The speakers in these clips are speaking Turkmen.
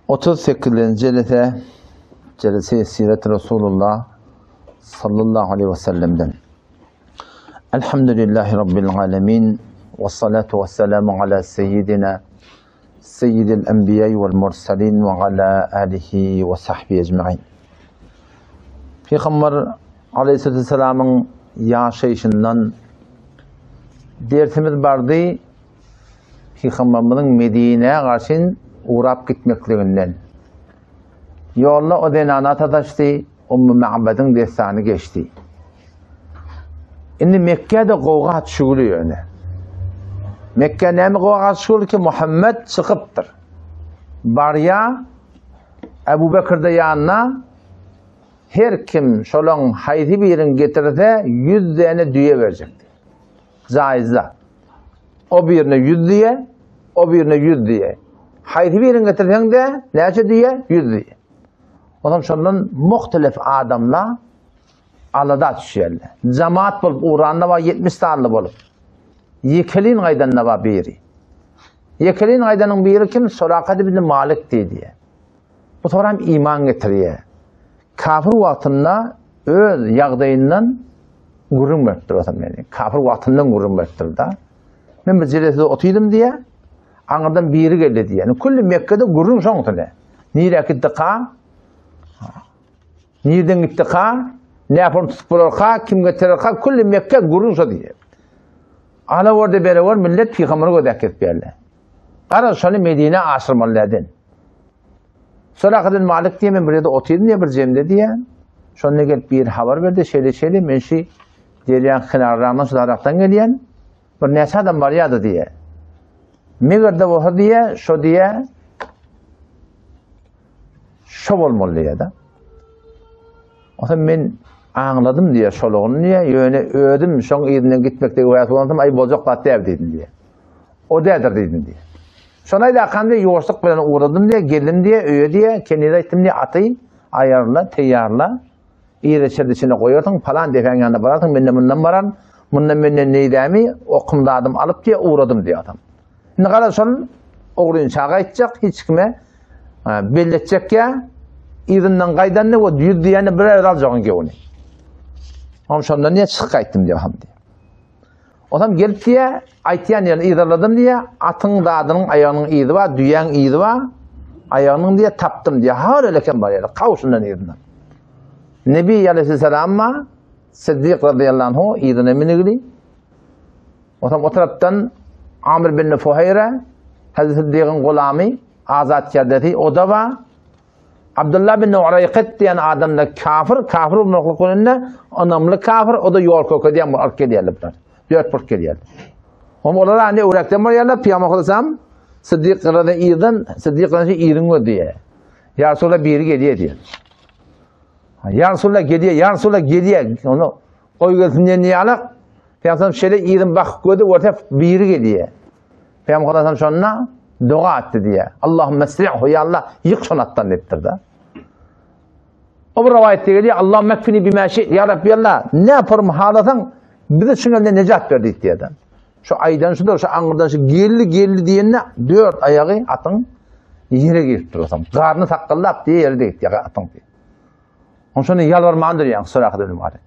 38-nji jelese, jelese Siret Resulullah sallallahu aleyhi ve sellem'den. Elhamdülillahi Rabbil alemin ve salatu ve selamu ala seyyidina seyyidil enbiya vel mursalin ve ala alihi ve sahbihi ecmain. Peygamber aleyhisselamın yaşayışından dersimiz bardy. Pygamberimiziň Medinä garşyn ugrap gitmekliginden. Ýolda o zenana sataşdy, Ummu Ma'bediň dessany geçdi. Indi Mekgede gowga düşügüli ýöne. Mekge näme gowga düşügüli ki Muhammed çykypdyr. Barýa Ebu Bekir-de ýanyna her kim şolaň haýsy birini getirse 100 däne düýe berjekdi. Jaýyzda. O birine 100 diýe, o birine 100 diýe. Haýsy birini getirseň-de, näçe diýe? 100 diýe. Ondan şondan muhtelif adamlar alada düşýärler. Jamaat bolup ugranda bar 70 sanly bolup. Ýekelin gaýdanda bar biri. Ýekelin gaýdanyň biri kim? Suraka ibn Malik diýdi. Bu soram iman getirýär. Kafir wagtynda öz ýagdaýyndan gürrüň beripdir otam meni. Kafir wagtyndan gürrüň beripdir da. Men bir jelesede otydym diýe, aňyrdan biri geldi diýe. Yani külli Mekke'de gürrüň şoň üstüne. Nirä gitdi ka? Nirden gitdi ka? Näpon tutup bolar ka? Kim getirer ka? Külli Mekke gürrüň şo diýe. Ala borde bere bor millet pygamberi gözäp kesip berdi. Garaz şony Medine aşyrmaly däden. Surahadan Malik diýe men bir ýerde otyryn diýe bir jemde diýe. Şonda gelip bir habar berdi, şeýle şeýle men şu derýaň kenaryndan şu tarapdan gelýän. Bir näçe adam barýardy diýe. Meger-de bolsa diýe, şo diýe şo bolmaly diýe-de. Onsoň men aňladym diýe şolugyny diýe, ýöne özüm şoň yzyndan gitmekde güwäsi bolsam, aý boljak zat däl diýdim diýe. O dädir diýdim diýe. Şony aýdakam diýe, ýuwaşlyk bilen ugradym diýe, geldim diýe, öýe diýe, kenize aýtdym diýe, aty aýarla, teýýarla, ýere çerdi içine goýarsyň, palan depäň ýanyna bararsyň, men-de mundan bararyn, mundan menden neýdämi, okum zadym alyp diýe, ugradym diýe atam. Indi gara şol ogrynça gaýtjak, hiç kime belli etjek ýa, yzyndan gaýdanda we ýüz diýende bir ýerde aljagyň gewini. Oňam şondan niýe çykyp gaýtdym diýe ham diýe. Onam gelip diýe, aýtýan ýerini yzarladym diýe, atyň zadynyň aýagynyň yzy bar, düýäň yzy bar, aýagynyň diýe tapdym diýe, har elekem bar ýerde, kawşyndan yzyndan. Nebi aleyhisselam ma Siddik radıyallahu anhu yzyna minigli. Onam o tarapdan Amr bin Fuhayra, Hazreti Siddigiň gulamy, azat kerdesi, o da bar. Abdullah bin Uraýkyt diýen adam-da kafir, kafir bolmaklyk bilen-de ynamly kafir, o da ýol kökedýän bolup alyp gelýärler bular. Dört bolup gelýärler. Oňa olar indi öwrekden bolýarlar, Pygamber sallallahu Siddik rady ýerden, Siddik rady ýeriň göz diýýär. Ýa Resulallah biri gelýär diýýär. Ýa Resulallah gelýär, ýa Resulallah gelýär. Onu goý gelsin diýen ýaly, Pygamber şeýle ýeriň bakyp gözi görse biri gelýär. Pygamber sallallahu şonda doga etdi diýýär. Allahümme sri'hu ya Allah, ýyk şony atdan diýipdir-de. O bir rowaýatda gelýär, Allahümme ekfini bima şi't, ya Rabbi Allah, ne yaparym halasaň, bizi şuň elinden nejat ber diýip diýýär. Şu aýdan şudur, şu aňyrdan şu geldi geldi diýende dört aýagy atyň ýere girip durasam. Garny sakgallap diýe ýere degip diýýär atyň. Oň şony ýalbarman durýaň, Surakat ibn Malik.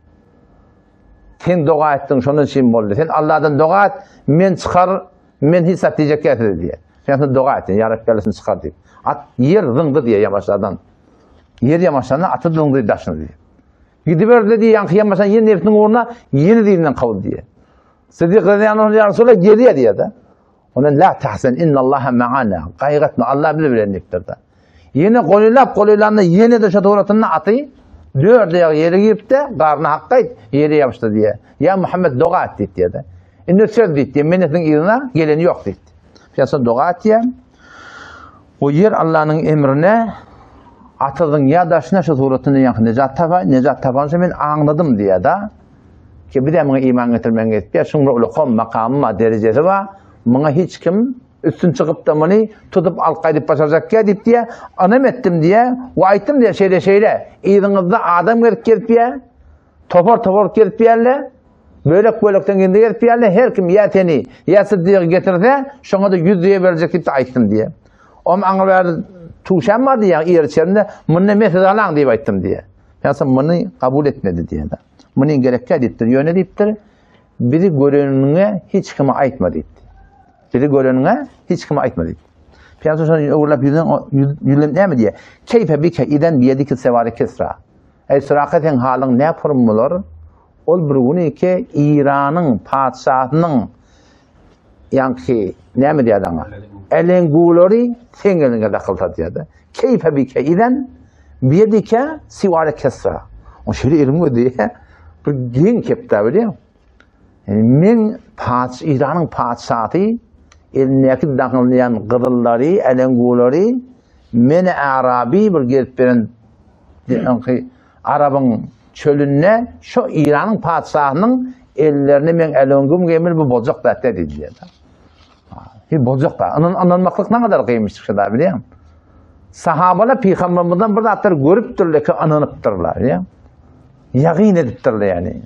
Sen doga etdiň, şondan üçin boldy. Sen Allahdan doga et, men çykar, men hiç zat diýjek ýa size diýe. Sen şony doga et, ýa Rabbi Allah'ın çykar diýip. At ýer zyňdy diýe ýamaşlardan. Ýer ýamaşlardan aty zyňdy daşyny diýe. Gidiberdi diýe, ýaňky ýamaşan ýer nebsiniň ugruna ýene diýinden kabul diýe. Siddiq radiyallahu anh ýa Resulallah gelýär diýe-de. Ona la tahzan innallaha ma'ana. Gaýgy etme, Allah bizi bilen diýipdir-de. Ýene golaýlap golaýlanda ýene-de şo suratynda aty dört aýagy ýere giripdi, garny hakgaýt ýere ýapyşdy diýýär. Ýa Muhammet doga et diýip diýýär. Indi söz diýip diýýär, men siziň yzyna geleni ýok diýip. Piyasa doga et diýýär. Bu ýer Allah'yň emrine atyzyň ýa daşyna şu suratynda ýaňky nejat tapa, nejat tapança men aňladym diýýär da. Ki bir de muňa iman getirmegiň gerekýär. Şuňa ulukan makamy bar, derejesi bar. Muňa hiç kim üstün çykyp da muny tutup alyp gaýdyp başarjak diýä diýip diýä, ynam etdim diýä, we aýtdym diýä şeýle şeýle. Yzyňyzda adam gelip gelip diýä, topar topar gelip diýärler. Bölek bölekden gelip gelip diýärler. Her kim ýa seni, ýa Siddigy getirse, şoňa da 100 düýe berjek diýip aýtdym diýä. Om aňa berdi. Tuşam bar diýýär, ýer içerimde, muny mesele alaň diýip aýtdym diýýär. Ýa muny kabul etmedi diýýär. Muny gerekkä diýipdir. Ýöne diýipdir, bizi göreniňe hiç kime aýtma diýipdir. Bizi göreniňe hiç kime aýtma diýipdir. Pyýansy şony öwrülip ýüzüne ýüzlenip näme diýýär? Keýfe bike iden biýediki sewary kisra. Eý Suraka seň halyň nä purum bolar? Ol bir güni ki Iranyň patyşasynyň ýaňky näme diýýär aňa? Elengulary seň eliňe dakylsa diýýär. Keýfe bike iden biýedike siwary kisra. O şeýle eliň ödi. Bir geň kepdä bilýän. Yani men patyş Iranyň patyşasy elindäki daňylýan gyzyllary, elengulary meni Arabi bir gelip beren ýaňky Arabyň çölünde şu Iranyň patyşasynyň ellerini men elengum gemil bu boljak zat däl diýdi. Hi boljak da. Anan ananmaklyk ne kadar kıymış şu da bilýän. Sahabalar peygamberimizden bir zatlar görüpdirler ki ananypdyrlar, bilýän. Ýagyn edipdirler yani.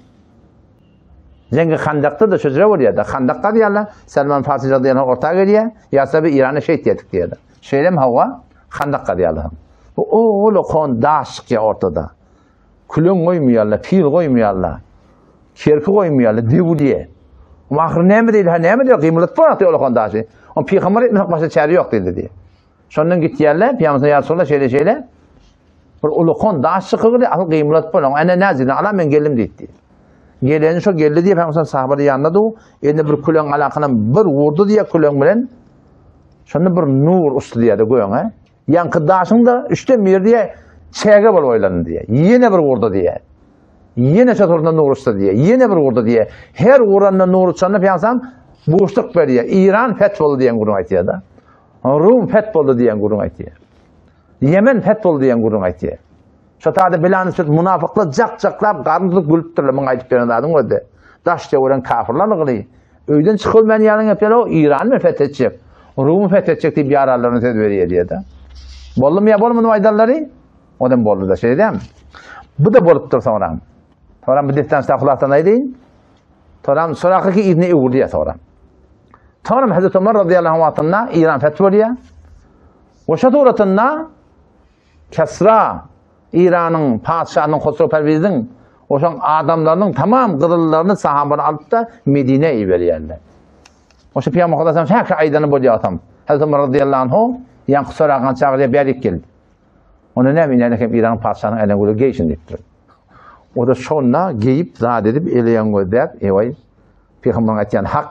Zengi Handakda-da şöjre bolýar-da. Handak gazýarlar, Selman Farsi radiyallahu anh orta gelýär, ýa-da bir Irana şeýt diýdik diýýär. Şeýlem hawa, Handak gazýarlar. Bu ogul daş çykýar ortada. Küleň goýmaýarlar, pil goýmaýarlar. Kerki goýmaýarlar, döwülýär. Ama ahyr näme diýdi, ha näme diýdi, gymyladyp bolar diýdi ol daşy. On pygamber etmek başga çäre ýok diýdi diýdi. Şondan gitýärler, pygamber ýa Resulallah şeýle şeýle. Bir ulukon daş çykygy asyl gymyladyp bolan. Ene näzine ala men geldim diýdi. Geleni şo geldi diýip pygamber sahabalar ýanynda du, eline bir küleň alakyna bir vurdu diýe küleň bilen. Şonda bir nur uçdy diýdi göňe. Ýaňky daşyň da üçden biri diýe çäge bolup oýlandy diýe. Ýene bir vurdu diýe. Ýene şo turunda nur uçdy diýe. Ýene bir vurdu diýe. Her vuranda nur uçanda pygamber buşluk berýär. Iran feth boldy diýen gürrüň aýtýar da. Rum feth boldy diýen gürrüň aýtýar. Ýemen feth boldy diýen gürrüň aýtýar. Şo taýda Bilany söz munafyklar jak-jaklap garyn tutup gülüpdirler muň aýdyp beren zadyň özi. Daş töweren kafirler gyly. Öýden çykybilmän ýaryň epler o Irany men feth etjek. Rumy feth etjek diýip ýaranlaryna söz berýär diýýär-de. Boldumy ýa bolmadymy aýdanlary? Odam boldy-da şeýle dämi? Bu-da bolupdyr soňra. Soňra bu dessan şahlasdan aýdaýyn. Soňra soraky yzyna öwürdi soňra. Soňra Hazreti Ömer radıyallahu anh wagtynda İran feth bolýar. We şo suratynda Kesra İranyň patyşasynyň Hosrow Perwiziň oşoň adamlarynyň tamam gyzyllaryny sahabalary alyp-da Medinä iberýärler. Oşo Pygamber Hudaýam şäki aýdany bolýarsam. Hazreti Ömer radıyallahu anhu ýaňky soragan çagyrýar bärik gel. Onda näme inäne hem İranyň patyşasynyň eline güle geýşin diýipdir. O da şonda geýip zat edip eleýän gözläp, ewaý Pygamberiň aýtýan hak.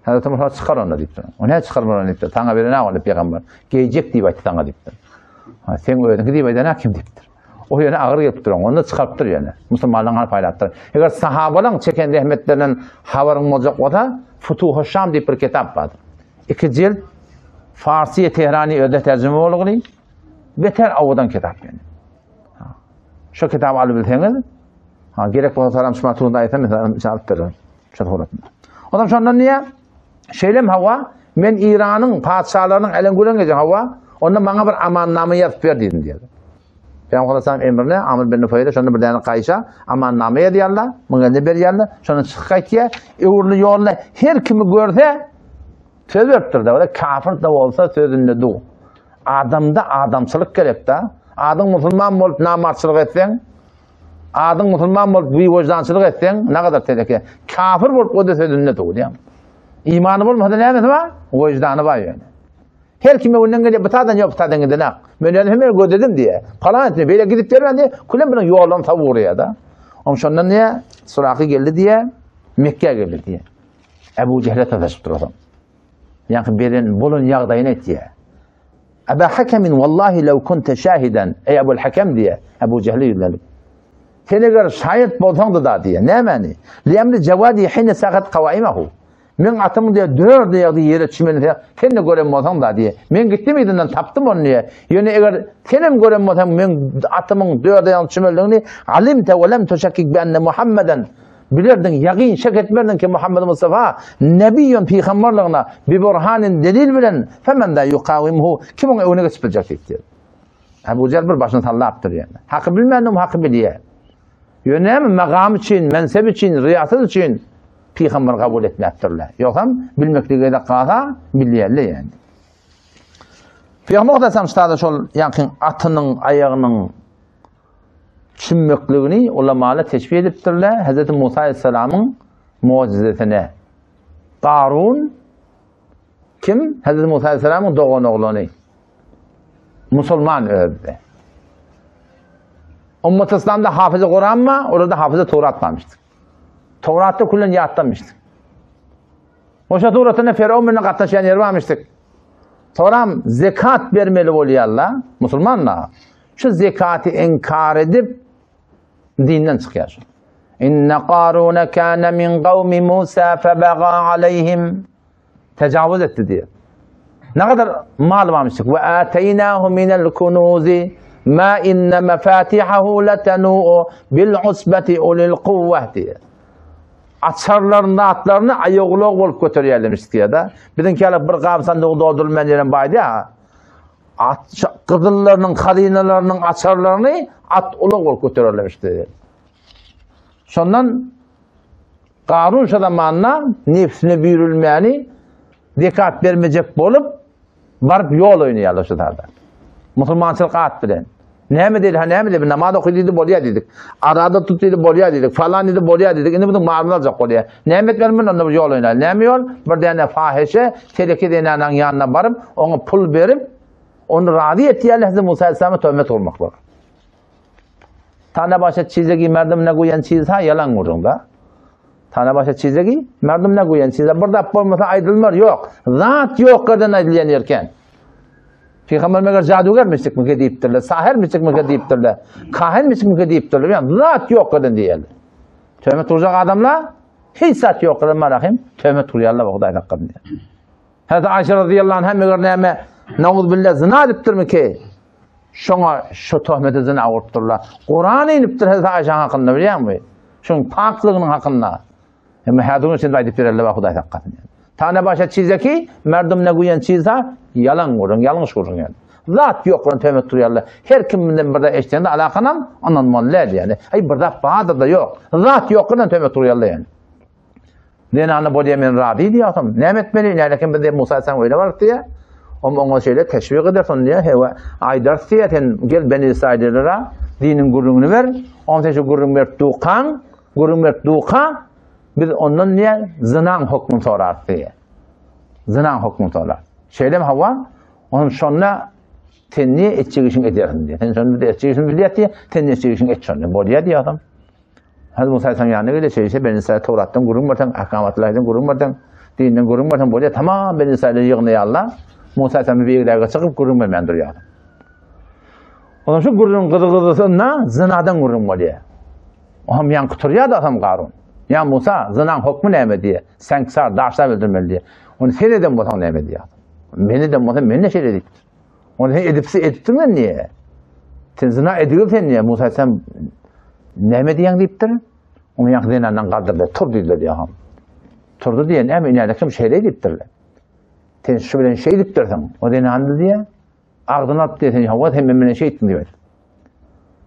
Hazreti Musa çykar onda diýipdir. O näme çykarmaly diýipdir. Saňa beren ol pygamber. Geýjek diýip aýtdy saňa diýipdir. Ha, sen özüňki diýip aýdan kim diýipdir. O ýöne agyr gelipdir oňa. Onda çykarypdyr ýöne. Musulmanlaryň hal paýlapdyr. Eger sahabalaryň çeken zähmetlerinden habaryň boljak bolsa, Futuh Şam diýip bir kitap bardyr. Iki jilt Farsi Tehrani özde terjime bolguly. Beter owadan kitap ýöne. Şu kitaby alyp bilseňiz, ha, gerek bolsa salam şu matunda aýtsam, mesela alyp bererin. Şu suratynda. Ondan şondan niýe? Şeýlem hawa, men Iranyň patyşalarynyň elen gülen gece hawa, onda maňa bir amannama ýazyp ber diýdim diýdi. Peygamber sallallahu emrine Amr bin Nufeýle şonda bir däne gaýşa amannama ýazýarlar, muňa eline berýärler, şonda çykyp gaýtýar, öwrüli ýolda her kimi görse söz beripdir da, kafir da bolsa sözünde dur. Adamda adamçylyk gerek-da. Adyň musulman bolup namartçylyk etseň, adyň musulman bolup biwejdançylyk etseň, nagadar teleke. Kafir bolup o-da sözünde dur diýýär. Imany bolmasa nämesi bar? Wejdany bar ýöne. Her kim öňünden gelýär, bu tadan ýok, bu tadan gidenak. Men özüm hem gözledim diýýär. Palan etme, beýle gidip bermän diýýär, külem bilen ýoldan sap urýar-da. Oň şondan diýýär, Suraky geldi diýýär, Mekgä geldi diýýär. Ebu Jehle sataşyp durasam. Ýaňky beren bolan ýagdaýyny aýtýar. Aba Hakemin wallahi law kunta şahidan eý Abul Hakem diýýär Ebu Jehle ýüzlenip. Sen eger şaýat bolsaňdy da diýýär. Nämäni? Liemri jawadi hine sagat kawaimahu. Men atymyň diýýär dört aýakly ýere çümenini sen de gören bolsaň da diýýär. Men gitdim yzyndan tapdym ony diýýär. Ýöne eger senem gören bolsaň men atymyň dört aýakly çümenligini alimte we lem tuşakkik bi enne Muhammeden Bilerdiň, ýagyn şek etmerdiň ki Muhammed Mustafa nebiýun pygamberligine bi burhanin delil bilen femen da yukawimhu kim oňa öňüne geçip biljek diýipdir. Ebu Jehil bir başyny sallapdyr ýöne. Haky bilmändim, haky bilýär. Ýöne näme magam üçin, mensep üçin, riýasat üçin pygamber kabul etmäpdirler. Ýogsam bilmeklige gezek galsa bilýärler ýöne. Pygamber Aleyhisselam ştada şol ýaňky atynyň aýagynyň çümmekligini ulamalar teşbih edipdirler Hz. Musa Aleyhisselamyň mucizesine. Garun kim? Hz. Musa Aleyhisselamyň dogan oglany. Musulman özde. Ummat İslamda hafıza Kur'an mı? Orada hafıza Tevrat varmıştı. Tevrat'ta kullan yatlamıştı. Oşa Tevrat'ına Firavun bilen gatnaşýan ýeri barmyşdyk. Soram zekat bermeli bolýarlar, musulmanlar. Şu zekaty inkar edip dinden çykýar şu. Inne Karun kana min gawmi Musa febaga aleyhim. Tecavüz etdi diýär. Ne kadar mal varmıştık. Ve ateynahu minel kunuzi ma inne mefatihahu letenu'u bil usbeti ulil kuvveh diýär. Açarlaryny, zatlaryny aýagulag bolup göterýärlemiş diýýär-de. Biziňki ýaly bir gap sandygy doldurylmaýan ýerem baýdy ýa. At gyzyllarynyň, hazynalarynyň açarlaryny at ulag bolup götererlemiş diýýär. Şondan Garun şo zamanda nefsine büýrülmäni zekat bermejek bolup Baryp ýol oýnaýarlar şu taýda. Musulmançylyk at bilen. Näme diýdi, ha näme diýdi, namaz oky diýdi, bolýar diýdik. Arada tut diýdi, bolýar diýdik. Falan diýdi, bolýar diýdik. Indi bunuň malyny aljak bolýar. Näme etmeli mun onda bir ýol oýnaýar. Näme ýol? Bir däne faheşe, teleke zenanaň ýanyna baryp, oňa pul berip, ony razy etýärler, Hz. Musa aleyhissalama töhmet urmaklyk. Tana başa çizegi merdum ne goýan çizha ýalan gürrüň-da. Tana başa çizegi merdum ne goýan çizha bir zat bolmasa aýdylmar ýok. Zat ýok ýerden aýdylýan ýerken. Pygamber meger jadugermişdikmike diýipdirler, sahermişdikmike diýipdirler, kahinmişdikmike diýipdirler. Ýa zat ýok ýerden diýýärler. Töhmet urjak adamlar hiç zat ýok ýerden marahim töhmet urýarlar Hudaý saklasyn. Hazreti Aýşe radıyallahu anha meger näme nauz billah zina edipdirmiki? Şoňa şu töhmeti zyna urupdyrlar. Kuran inipdir Hazreti Aýşäň hakynda bilýäňmi? Şoň paklygynyň hakynda. Emma häzir gün şimdi aýdyp bererler Hudaý saklasyn. Tane başa çizeki, merdum ne güýen çizsa, ýalan gürrüň, ýalňyş gürrüň ýaly. Zat ýok bilen töhmet durýarlar. Her kim bilen bir zat eşidende alakanam ynanmaly däl ýaly. Aý bir zat bardyr da ýok. Zat ýok bilen töhmet durýarlar ýaly. Zenana bolýa men razy diýýärdim. Näme etmeli? Näme kim bize Musa sen öýle baryp diýýär. Om oňa şeýle teşwik edersin diýýär. Hewa aýdar diýýär sen gel Beni Israilere diniň gürrüňini ber. Om sen şu gürrüň berip dukan, gürrüň berip duka biz ondan diýýär zynaň hökmüni sorarys diýýär. Zynaň hökmüni sorar. Şeýle mi hawa? Onuň şonda sen niye etjek işiň edersin diýýär. Sen şonda etjek işiň bilýär diýýär. Sen etjek işiň et şonda. Bolýar diýýär. Hazreti Musa Aleyhisselam ýanyna gelýär, şeýle Beni Israil Towratdan gürrüň berseň, Ahkamatlaýdan gürrüň berseň, dinden gürrüň berseň bolýar, tamam Beni Israili ýygnaýarlar. Musa Aleyhisselam beýigläge çykyp gürrüň bermän durýar. Ondan şu gürrüň gyzy-gyzysynda zynadan gürrüň bolýar. Ohm ýaňky turýar da adam Garun. Ýa Musa, zynaň hokmy näme diýýär. Seňksar, daşlap öldürmeli diýýär. Ony sen eden bolsaň näme diýýär. Men eden bolsam men de şeýle diýipdir. Ony sen edipsi edipdiň men diýe. Sen zina edigil sen diýe. Musa sen näme diýen diýipdir. Ony ýaňky zenandan galdyrdy. Tur diýdiler diýe. Turdy diýen näme inäde kim şeýle diýipdirler. Sen şu bilen şeý diýipdirsiň. O zenandy diýe. Agzyny alyp diýe sen hawa sen men bilen şeý etdiň diýip.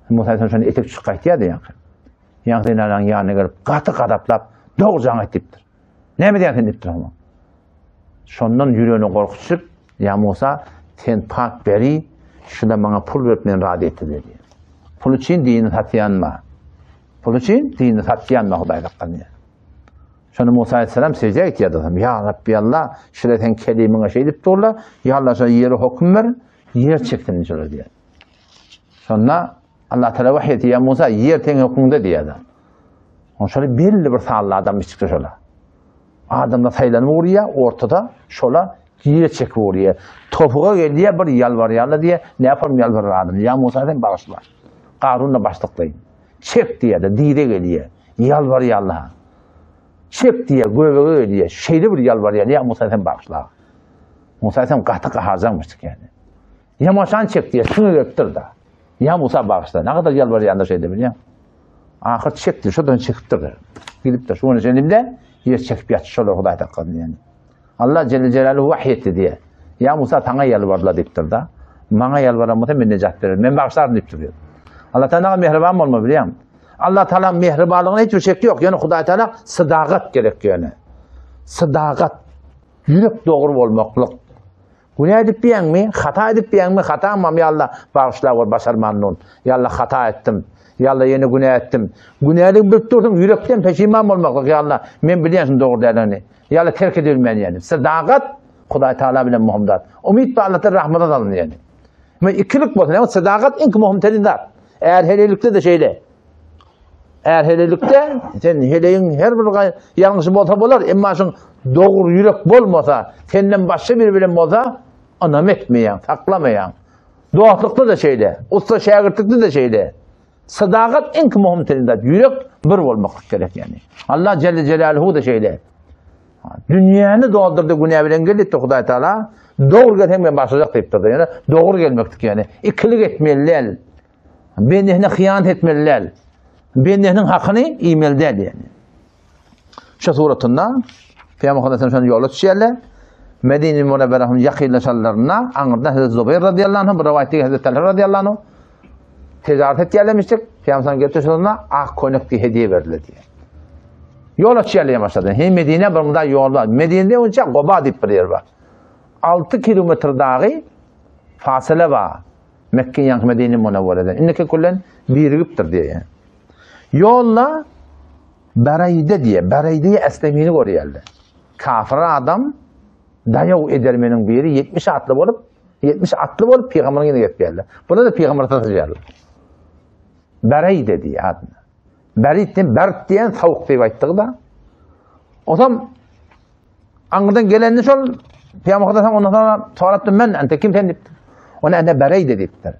Musa sen şony etek çykyp gaýtýar diýe. Ýaňky zenanyň ýanyna gelip gaty gazaplap dogry aýt diýipdir. Näme diýýän sen diýipdir oňa. Şondan ýüregine gorky düşüp, Ýa Musa, sen pak beri, şuda maňa pul berip meni razy etdi diýdi. Pul üçin dini satýanma. Pul üçin dini satýanma Hudaý saklasyn. Şonda Musa aleyhisselam secde etýär adam. Ýa Rabbi Allah, şuda sen kelimiňe şeý diýip durlar. Ýa Allah şo ýere höküm ber, ýer çeksin şolar diýýär. Şonda Allah Teala wahy etdi, ýa Musa, ýer seň hökmüňde diýýär. Oň şoly belli bir sanly adam çykdy şola. Adamlar saýlanyp urýar, ortada şola ýere çekip urýar. Topuga gelýär, bir ýalbarýarlar diýýär, näpam ýalbarar adam. Ýa Musa sen bagyşla. Garun-da başlyklaýyn. Çek diýýär-de, dize gelýär. Ýalbarýarlar. Çek diýýär, göbege gelýär. Şeýle bir ýalbarýar, ýa Musa sen bagyşla. Musa sen gaty gaharjaňmyşdyk ýaly. Ýamaşan çek diýýär, çyňa gelipdir-de. Ýa Musa bagyşla, ne kadar ýalbarýanda şeýle bilýäň. Ahyr çekdi, şodan çekipdir. Gidipdir. Şu güne çenli ýer çekip ýatyş şolar Hudaý saklasyn diýen. Allah Celle Celaluhu wahy etdi diýe. Ýa Musa saňa ýalbardylar diýipdir da. Maňa ýalbaran bolsa men nejat bererin. Men bagyşlaryn diýipdir diýip. Allah Taala mähriban bolma bilýäň. Allah Taala mähribanlygyna hiç bir şek ýok. Ýöne Hudaý Taala sadagat gerek ýöne. Sadagat, ýürek dogry bolmaklyk. Günä edip biýäňmi? Hata edip biýäňmi? Hataň bamy? Ýa Allah, bagyşla gör, başarman dun. Ýa Allah, hata etdim. Ýa Allah, ýene günä etdim. Günäligini bilip dursuň, ýürekden peşiman bolmaklyk. Ýa Allah, men bilýän şuny dogry däldigini. Ýa Allah, terk edibilmän ýani. Sadagat Hudaý Taala bilen möhüm zat. Umyt bar Allahdan rahmata salyn ýani. Men ikilik bolsun, ýa sadagat iň möhüm terin zat. Är heleýlikde-de şeýle. Är heleýlikde sen heleýiň her bir ýalňyşy bolsa bolar, emma şuň dogry ýürek bolmasa, senden başga biri bilen bolsa, ynam etmeýäň, saklamaýaň. Dostlukda-da şeýle, ussa şägirtlikde-de şeýle. Sadagat iň möhüm terin zat. Ýürek bir bolmaklyk gerek ýani. Allah Celle Celaluhu da şeýle. Dünýäni doldurdy günä bilen geldi Hudaý Taala. Dogry gelseň men başlajak diýipdir. Ýani dogry gelmekdik ýani. Ikilik etmeli däl. Bendesine hyýanat etmeli däl. Bendesiniň hakyny iýmeli däl ýani. Şu suratynda Peygamber Muhammed şony ýola düşýärler. Medine Münewwerehun ýakynlaşanlarynda aňyrda Hazreti Zubair radıyallahu anh, bir rowaýatda Hazreti Talha radıyallahu anh ticaret etýärlemişdik. Peygamber gelip düşeninde ak köýnek diýip hediýe berdiler diýýär. Ýola düşýärler başlady. Hem Medine bir munda ýol bar. Medinede onça Goba diýip bir ýer bar. 6 kilometr dagy fasyla bar. Mekke ýaňky Medine Münewwereden. Indiki küllen birigipdir diýýär. Ýolda Bereýde diýýär. Bereýde Eslemini görýärler. Kafir adam daýaw edermeniň biri 70 atly bolup, 70 atly bolup pygamberiň ýanyna gelip geldi. Buna da pygamber satylýarlar. Bereýde diýýär adyna. Berit diýen, bert diýen sowuk diýip aýtdyk da. Osam aňyrdan gelende şol Pygamber Hudaýdan ondan sonra sorapdy men ente kim sen diýipdir. Ona ene Bereýde diýipdir.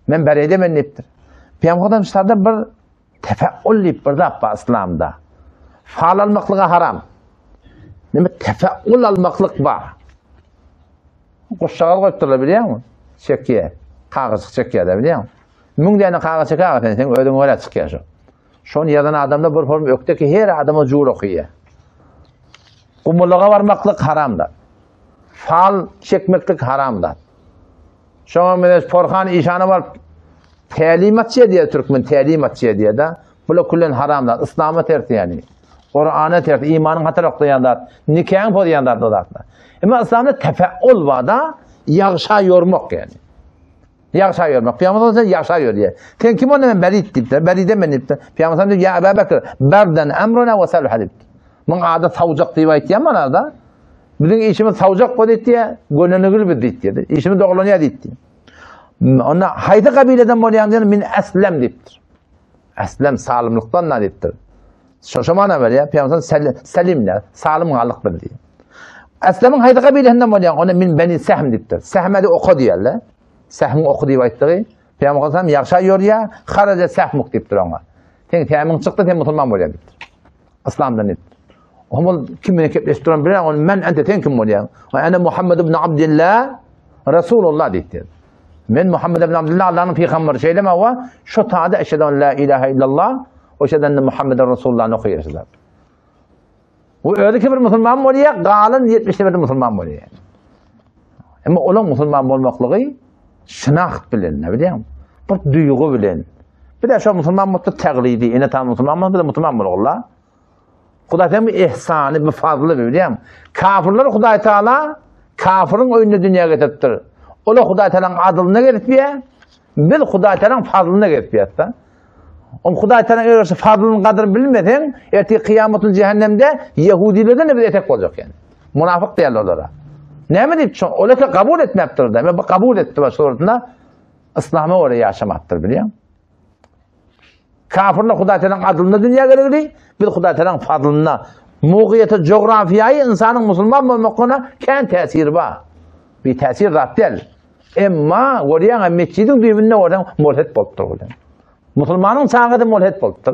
Men Bereýde men diýipdir. Pygamber Hudaýdan şada bir Tefeul diýip bir zat bar yslamda. Fal almaklyga haram. Näme tefeul almaklyk bar. Guşjagaz goýupdyrlar bilýäňmi? Çekýär. Kagyzjyk çekýär-de bilýäňmi? Müň däne kagyz çekäge sen, sen özüň görä çykýar şo. Şony ýazan adamlar bir form ökde ki her adama jur okaýar. Gumulaga barmaklyk haramda. Fal çekmeklik haramda. Şoňa meňzeş Porhan işana baryp tälimatçy edýär türkmen tälimatçy edýär da. Bula küllen haram zat, yslama ters ýani. Kur'ana ters, imanyň hatar oklaýan zat, nikaň pozýan zat o zatlar. Emma yslamda tefeul bar da, ýagşa ýormak ýani. Ýagşa ýormak. Pygamber sallallahu aleyhi ýagşa ýorýar. Sen kim onda men berit diýipdir. Beride men diýipdir. Pygamber sallallahu aleyhi ýa Ebu Bekir, berden emruna we saluha diýipdir. Muň ady sawjak diýip aýtýan mana da. Biziň işimiz sawjak bol diýdi, gönenigil biz diýdi. Işimiz dogrulanýar diýdi. Onda haýsy kabileden bolýan diýen min eslem diýipdir. Eslem salymlykdan da diýipdir. Şo şo mana berýär. Pygamber selim ne? Salym galyk bir diýdi. Eslemiň haýsy kabilesinden bolýan? Onda min beni sehm diýipdir. Sehme de oka diýerler. Sehmiň oky diýip aýtdygy. Pygamber sallam ýagşa ýorýar, haraja sehmuk diýipdir oňa. Sen sehmiň çykdy, sen musulman bolýan diýipdir. Islamdan diýipdir. Omal kim bilen gepleşip duran bilen ony men ente sen kim bolýaň? Wa ana Muhammed ibn Abdullah Rasulullah diýipdir. Men Muhammed ibn Abdullah Allah'yň pygamberi şeýlemi wa şu tada eşhedü en la ilaha illallah we eşhedü enne Muhammeden Rasulullah okaýarsylar. Bu özi ki bir musulman bolýar, galan 70 bir musulman bolýar. Emma olar musulman bolmaklygy şynaht bilen, ne bilýän? Bir duýgy bilen. Bir de şo musulman mutlu taglidi, ene tam musulman bolsa, musulman bolurlar. Hudaý sen bu ihsany, bu fazly bilýäň. Kafirler Hudaý Taala kafirin öýünde dünýä getiripdir. Olar Hudaý Taalanyň adylyna gelip biýär. Biz Hudaý Taalanyň fazlyna gelip biýär. Ol Hudaý Taalanyň eger fazlyny gadyr bilmeseň, ertir kyýamatyň cehennemde ýehudilerden de biz etek boljak ýani. Munafyk diýerler olara. Näme diýip, şo olar kabul etmäpdir da. Men bu kabul etdi baş suratynda Yslama görä ýaşamapdyr bilýäň. Kafirler Hudaý Taalanyň adylyna dünýä gelegdi, biz Hudaý Taalanyň fazlyna. Mugyýete coğrafiýaýy ynsanyň musulman bolmaklygyna kän täsiri bar. Bir täsir zat däl. Emma görýäň, mesjidiň düýbünde görseň mulhit bolupdyr ol. Musulmanyň çagasy mulhit bolupdyr.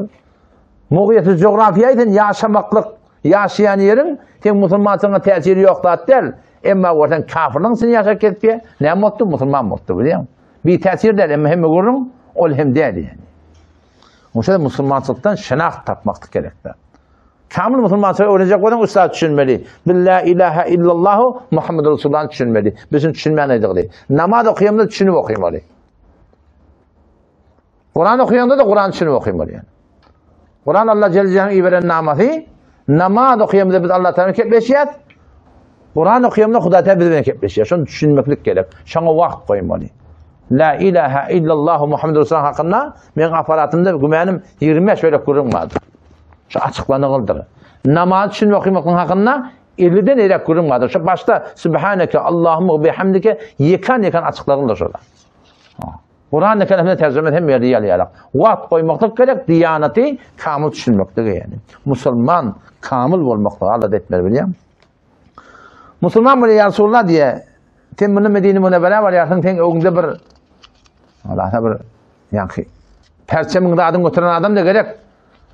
Mugyýete coğrafiýaýy sen ýaşamaklyk, ýaşaýan ýeriň sen musulmançylygyňa täsiri ýok zat däl. Emma görseň kafirligiň içinde ýaşap gezipýär. Näme bolupdy? Musulman bolupdy bilýäň. Bir täsir däl, emma hemme gürrüň ol hem däl yani. Oşa musulmançylykdan şenaht tapmaklyk gerekdir. Kamil musulmançylygy öwrenjek bolsaň üç zat düşünmeli. Biz la ilaha illallahu Muhammed Resulullah düşünmeli. Biz şunu düşünmän aýdygly. Namaz okuyamda düşünip okuymaly. Kur'an okuyanda da Kur'an düşünip okuymaly yani. Kur'an Allah Celle Celaluhu'nun iberen namasy. Namaz okuyamda biz Allah Teala kepleşýäs. Kuran okaýamda Hudaý Teala biz bilen gepleşýär. Şony düşünmeklik gerek. Şoňa wagt goýmaly. La ilaha illallah Muhammed Resulullah hakynda meň aparatymda gümänim 25 bölek gürrüň bardyr. Şu açyklanygydyr. Namaz üçin okamaklygyň hakynda 50-den erek gürrüň bardyr. Şu başda Subhaneke Allahumma bihamdike ýekan-ýekan açyklagydyr şolar. Kur'an-ı Kerimde tercüme hem ýerde ýaly Wagt goýmaklyk gerek, diýanaty kamyl düşünmeklige ýani. Musulman kamyl bolmaklygy Allah etmeli bilýän. Musulman bolýar ýa Resulullah diýe. Sen muny Medine Münewwerä barýarsyň, sen öňüňde bir Allah'a bir ýaňky perçemiň zadyny göteren adam da gerek.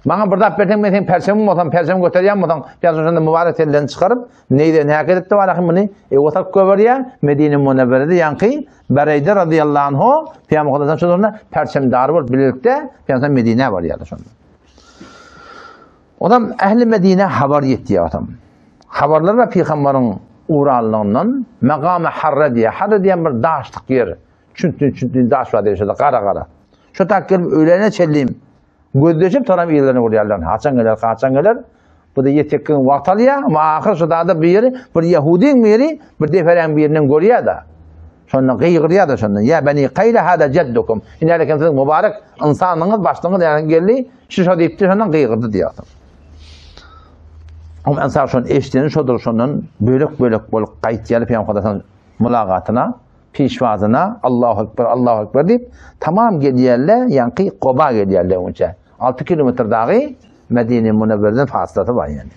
Maňa bir zat berseň, men seň perçemiň bolsam, perçemi göterýän bolsaň, Peygamber şonda mübarek ellerini çykaryp, neýde näke edipdi barahym muny ewe salyp göberýär. Medine Münewwerede ýaňky Bereýde radiyallahu anhu Peygamber Hudaýdan şonda perçemdar bolup birlikde Peygamber Medine barýardy şonda. Onam ähli Medine habar ýetýär adam. Habarlar we pygamberiň uranlygyndan Megame Harra diýär. Harra diýen bir daşlyk ýer. Çüntün-çüntün daş bar diýär şurada gara-gara. Şu tak gelip öýlene çenli gözleşip soram ýerlerini gurýarlar. Haçan geler, haçan geler? Bu da ýetek gün wagt alýar. Ama ahyr şu dada bir ýeri, bir ýahudyň biri bir deferäň birinden görýär da. Şonda gygyrýar da şonda. Ýa beni Kaýla hada jeddukum. Ine eken siziň mübarek ynsanyňyz, başlygyňyz ýa geldi. Şu şo diýipdi, şondan gygyrdy diýýär. Oň ensar şon eşdeni şodur şondan bölek-bölek bolup gaýtýar Pygamber mulagatyna, pişwazyna Allahu ekber, Allahu ekber diýip tamam gelýärler, ýaňky Goba gelýärler onça. 6 kilometr dagy Medine Münewwerden faslasy bar ýani.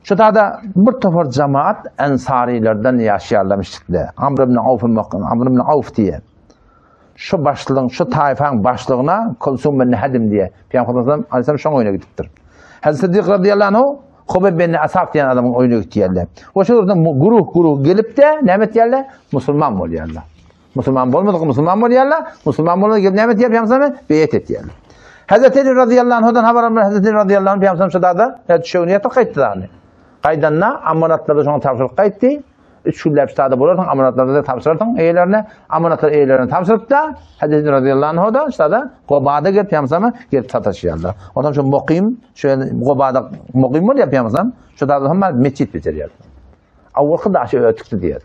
Şu tada bir topar jemaat ensarylardan ýaşaýarlarmyşdyklar. Amr ibn Awf, Amr ibn Awf diýe. Şu başlygyň, şu taýfaň başlygyna Kulsum bin Hadim diýe. Pygamberimiz aleyhisselam şoň öýüne gidipdir. Hazreti Siddik radıyallahu anhu Hubeyb bin Asaf diýen adamyň öýüne gitýärler. O şu ýerde guruh-guruh gelip-de näme etýärler? Musulman bolýarlar. Musulman bolmadyk musulman bolýarlar. Musulman bolmadyk gelip näme etýär Pygamberimiz? Beýet etýärler. Hazreti Ali radıyallahu anhudan habar almaly Hazreti Ali radıyallahu anh Pygamberimiz şu dada düşegini ýatyp gaýtdy dany. Gaýdanda amanatlary şoňa tabşyryp gaýtdy. Üç günläp ştada bolarsyň, amanatlary tabşyrarsyň eýelerine, amanatlary eýelerine tabşyryp-da, Hazreti radıyallahu anhu da ştada Gobada gelip Pygamberimize gelip sataşýarlar. Ondan şu mukim, şu Gobada mukim bolýar Pygamberimiz, şu da hem mesjit bitirýär. Awalky daşy ötükdi diýer.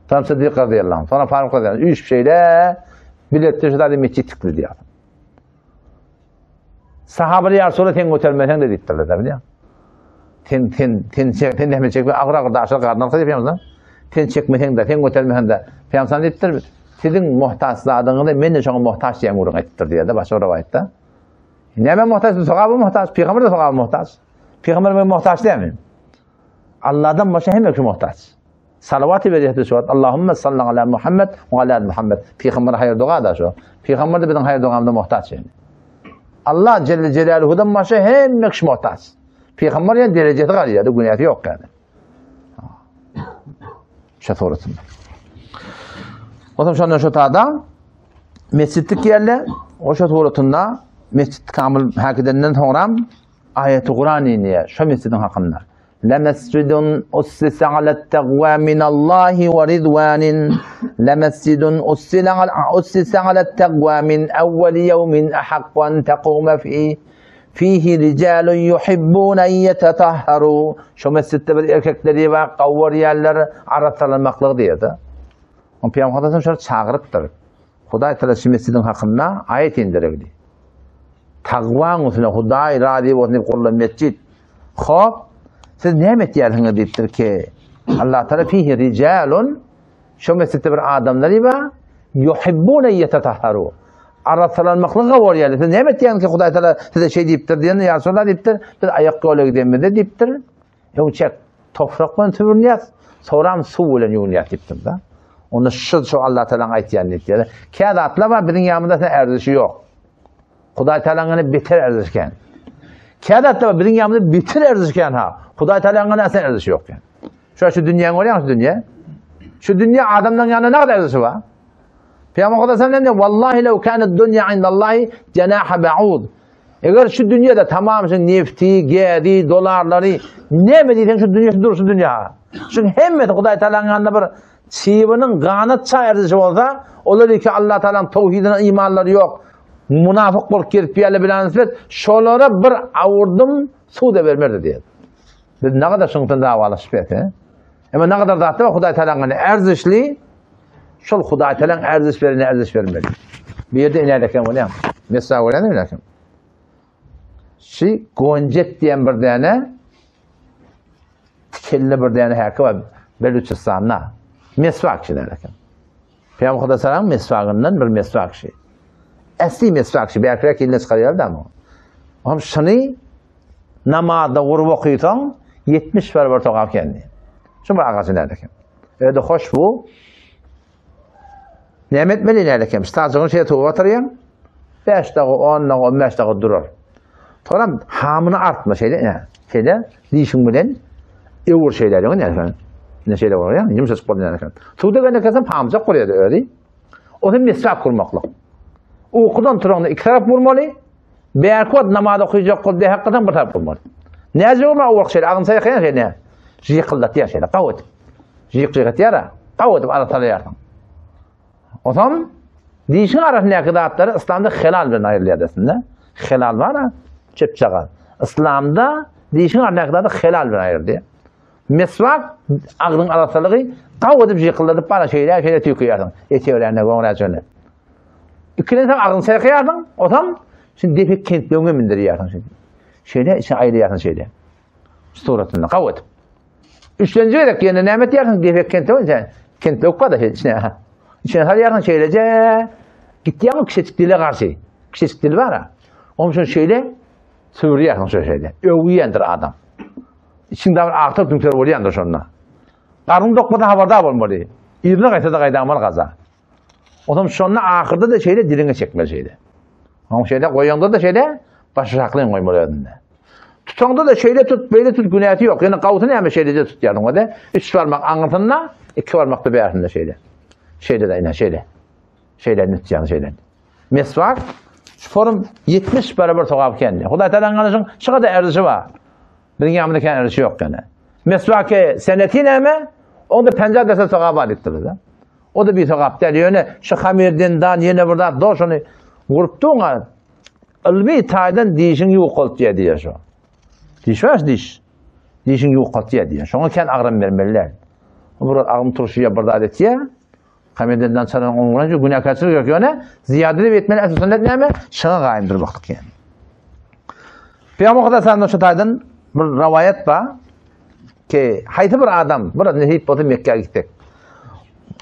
Tam Sıddyk radıyallahu anh, sonra Faruk radıyallahu anh, üç şeyle biletde şu da mesjit tikdi diýer. Sahabalar ýa Resulallah sen götermeseň de diýipdirler da bilýän. Sen sen sen sen näme çekme agyr agyr daşlar garnyna alsa diýip Sen çekmeseň de sen götermeseň de Pygamber diýipdir. Siziň muhtaç zadyňyzy men de şoňa muhtaç diýen gürrüň aýdypdyr diýýär-de başga bir rowaýatda. Näme muhtaç? Sogaba muhtaç. Pygamber de sogaba muhtaç. Pygamber men muhtaç dälmi? Allahdan başga hemme kişi muhtaç. Salawat berýär şu wagt. Allahumma salli ala Muhammed we ala Muhammed. Pygamber haýyr doga da şu. Pygamber de biziň haýyr dogamyza muhtaç yani. Allah Celle Celaluhu'dan başga hemme kişi muhtaç. Pygamber yani derejesi galýar, günäsi ýok yani. Şu suratynda. O zaman şondan şu tada mescitlik ýerle, o şu suratynda mescit kamil hakidenden soňra aýaty Kur'an inýär şu mescidiň hakynda. Lemescidun ussisa alet-tagwa minallahi we ridwanin lemescidun ussisa alet-tagwa min awwali yawmin ahakku an taquma fi fihi rijalun yuhibbun en yetatahharu. Şu mescitde bir erkekleri bar, gawwarýarlar, arassalanmaklygy diýdi. On Peygamber Hazretleri şol çagyrypdyr. Hudaý Teala şu mescidiň hakynda aýat indirdi. Tagwaň üstüne Hudaý razy bolsun diýip gurlan mescit. Hop, siz näme etýärsiňiz diýipdir ki, Allah Teala fihi rijalun şu mescitde bir adamlar bar, yuhibbuna yetatahharu. Arassalanmaklyga bolýar. Siz näme etýäňiz ki Hudaý Teala size şey diýipdir diýende, ýa Resulallah diýipdir, biz aýak ýola gidenimizde diýipdir. Ýoňçak toprak bilen süpürünýär, soram suw bilen ýuwunýar diýipdir da. Onda şu şu Allah Teala'nyň aýtýan diýipdir. Kä zatlar bar biziň ýanymyzda sen erzişi ýok. Hudaý Teala'nyň ýanynda beter erziş kän. Kä zatlar bar biziň ýanymyzda beter erziş kän ha. Hudaý Teala'nyň ýanynda sen erzişi ýok kän. Şu şu dünýäni görýäňmi şu dünýä? Şu dünýä adamlaryň ýanynda näme erzişi bar? Peygamber sallallahu aleyhi ve sellem vallahi lev kana dunya indallahi cenaha ba'ud. Eger şu dünýede tamam şu nefti, gäzi, dolarlary näme diýseň şu dünýe şu durşy dünýä. Şu hemmesi Hudaý Taalanyň ýanynda bir çybynyň ganat çaýyrdyşy bolsa, olar iki Allah Taalanyň towhidine imanlary ýok. Munafyk bolup gezip ýerle bilen nisbet, şolara bir awurdym suw da bermerdi diýdi. Biz nägadar şunuň bilen dawalaşyp ýatyr. Emma ne kadar zatlar Hudaý Taalanyň erzişli, şol Hudaý Taalanyň erziş berene erziş bermeli. Bir ýerde iner eken bolýan. Mesra bolýan eken. Şi gonjet diýen bir däne tikenli bir däne häki bar Beluçistanda. Meswak şi eken. Peygamber Hudaý Taalanyň meswagyndan bir meswak şi. Esli meswak şi, bäkräk eline çykarýar da bu. Hem şuny Namazda gurup okysaň, 70 barabar sogap geldi. Şu bir agajy näde eken. Öde hoş bu. Näme etmeli näde eken? Stacygyny şeýle tuwa batyrýaň. 5 dagy, 10 dagy, 15 dagy durar. Soňra hamyny artma şeýle, ine. Şeýle dişiň bilen öwür şeýle ýöne näde. Ne şeýle bolýar, ýumşajyk bolýar näde. Suwda gene kesem hamjak bolýar özi. O hem meswak kurmaklyk. Ukudan turanda iki tarap vurmaly. Bärki wagt namaz okuyjak bolup dehek kylsaň bir tarap bolmaly. Näce bolma o wagt şeýle agyny çaýkaýan şeýle ne? Jykyldatýar şeýle gaw edip. Jyk jyk etýär-a. Gaw edip arasalaýarsyň. Otam dişiň arasyndaky zatlary yslamda helal bilen aýrylýar desinde. Helal bar-a, çöpjagaz. Yslamda dişiň arasyndaky zady helal bilen aýrylýar. Meswak agzyň arassalygy gaw edip jykyldadyp bara şeýle şeýle tüýkürýärsiň. Eti örände goňra çöne. Ikilenseň agzyňy çaýkaýarsyň, otam şimdi depek kentleňe mindirýärsiň şimdi. Şeýle içine aýlaýarsyň şeýle. Suratynda gaw edip. Üçlenji gezek ýene näme etýärsiň? Depek kentleň sen. Kentlewük bar da şeýle içine. İçine salýarsyň şeýleje. Gitýäň kiçijik dile garşy. Kiçijik dil bar. Onuň üçin şeýle süwürýärsiň şeýle şeýle. Öwýändir adam. Içiňde bir agtyr tüňter bolýandyr şonda. Garnyň dokmasa habardar bolmaly. Yzyna gaýsa-da gaýdamaly gaza. Onam şonda ahyrda-da şeýle diliňe çekmeli şeýle. Oň şeýle goýaňda-da şeýle başaşaklyň goýmaly özünde. Tutaňda-da şeýle tut, beýle tut günäsi ýok. Ýöne gawsy näme şeýleje tutýarsyň o-da. Üç barmak aňyrsynda, iki barmak-da bärsinde şeýle. Şeýle-de ine şeýle. Şeýle tutýaň şeýle. Meswak şu forum 70 barabar sogap kendi. Hudaý Taalanyň ganaşyň şu kadar erzişi bar. Biziň ýanymyzda kän erzişi ýok ýöne. Meswake seneti näme? Onda penjä dese sogap bar diýipdir. O-da bir sogap däl. Ýöne şu hamirden dan ýene bir zat dor şony gurup durňa. Ylmy taýdan dişiň ýukaltýar diýýär şu. Diş bar diş. Dişiň ýukaltýar diýýär. Şoňa kän agram bermeli däl. Bir agym turşuýar bir zat etýär. Hamirden dan çalan oňuna şu günäkärçilik ýok ýöne zyýada edip etmeli esas sünnet näme? Şoňa gaýym durmaklyk ýani. Peygamber Huda sallallahu şu taýdan bir rawaýat bar. Ki haýsy bir adam bir nesip bolsa Mekke'ye gitsek.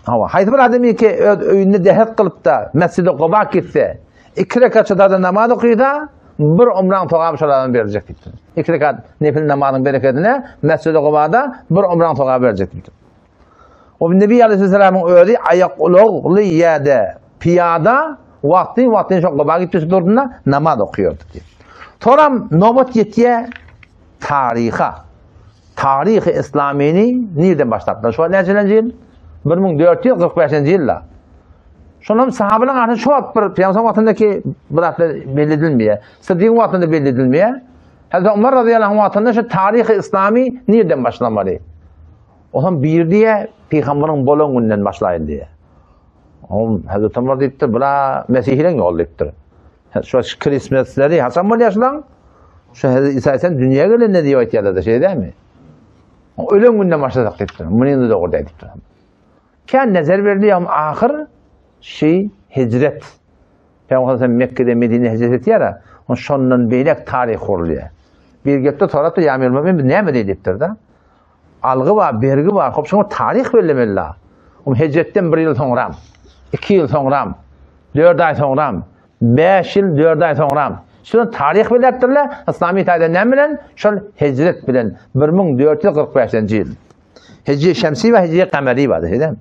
Hawa, haýsy bir adam ki öz öýünde dehet kylyp da Mescid-i Kuba gitse, iki rekat şo namaz okysa, bir umraň sogaby şol adama beriljek diýipdir. Iki rekat nefil namazyň berekedine Mescid-i Kubada bir umraň sogaby beriljek diýipdir. O Nebi Aleyhisselamyň özi aýak ulagly ýa-da piýada wagty wagty şo Kuba gitdi durdunda namaz okýardy diýip. Soram nobat ýetýär taryha. Taryhy İslamini nirden başlapdylar? Şu näçelenji ýyl? 1445-nji ýylda. Şonam sahabalaryň arasynda şu wagt bir Peygamber wagtyndaky bu zatlar belli edilmeýär. Siddigiň wagtynda belli edilmeýär. Hazreti Umar radıyallahu anh wagtynda şu taryhy İslami nirden başlamaly? Olam bir diýe Peygamberiň bolan günden başlaýyn diýe. Olam Hazreti Umar diýipdir, bula Mesihileň ýoly diýipdir. Şu Christmasleri haçan bolýar şulaň? Şu Hazreti İsa sen dünýä gelende diýip aýtýarlar da şeýle dälmi? Ölen günden başlasak diýipdir. Muny indi dogry diýipdir. Kän nezer berdi ýa ahyr şi hicret. Peygamber sen Mekke'de Medine hicret etýär. On şondan beýlek taryh gurulýar. Bir gepde sorapdyr ýa men biz näme diýipdir da. Algy bar, bergi bar. Hop şoňa taryh bellemeli la. O hicretten bir ýyl soňram, iki ýyl soňram, dört aý soňram, 5 ýyl 4 aý soňram. Şuny taryh belläpdirler. Islami taýdan näme bilen? Şol hicret bilen 1445-nji ýyl. Hicri şemsi we hicri kameri bar, diýdim.